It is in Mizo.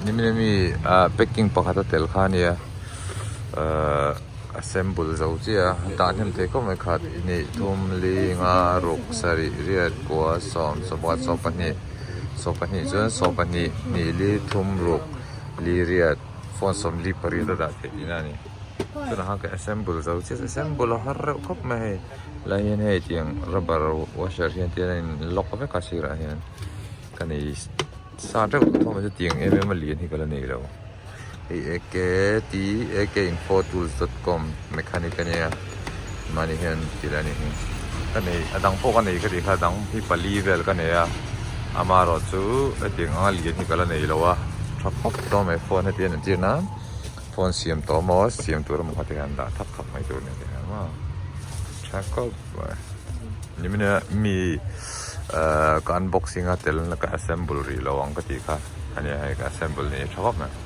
Nimin ami ah packing pakhat a tel kha ania ahh assemble zo chiah a tah hnem thei khawp mai khat hnih thum li nga ruk sarih riat kua sawm sawmpakhat sawmpahnih sawmpahnih chuan sawmpahnih hnih li thum ruk li riat phone sawmli pariat a dah theih tihna a ni tunah khan ka assemble zo chiah assemble a har reuh khawp mai hei lai hian hei tiang rubber washer hian tian a in lock vek a sirah hian ka nei. Sa teuh tawh mai chu tiang em em a lian hi ka la nei lo hei A K T A K info tools dot com mechanic a nia mahni hian ti lai a nih hi ka nei a dang pawh ka nei ka tih kha a dang hi pali vel ka nei a amaherawh chu hetiang anga lian hi ka la nei lo a tha khawp dawn mai phone heti a entir nan phone siam tawh maw siam tur emaw kha ti hian dah thak thak mai tur a ni tih hian maw tha khawp mai nimina mi. Ahh ka unboxing a tel na ka assemble rih lo ang ka tih kha ania hei ka assemble ni tha khawp mai.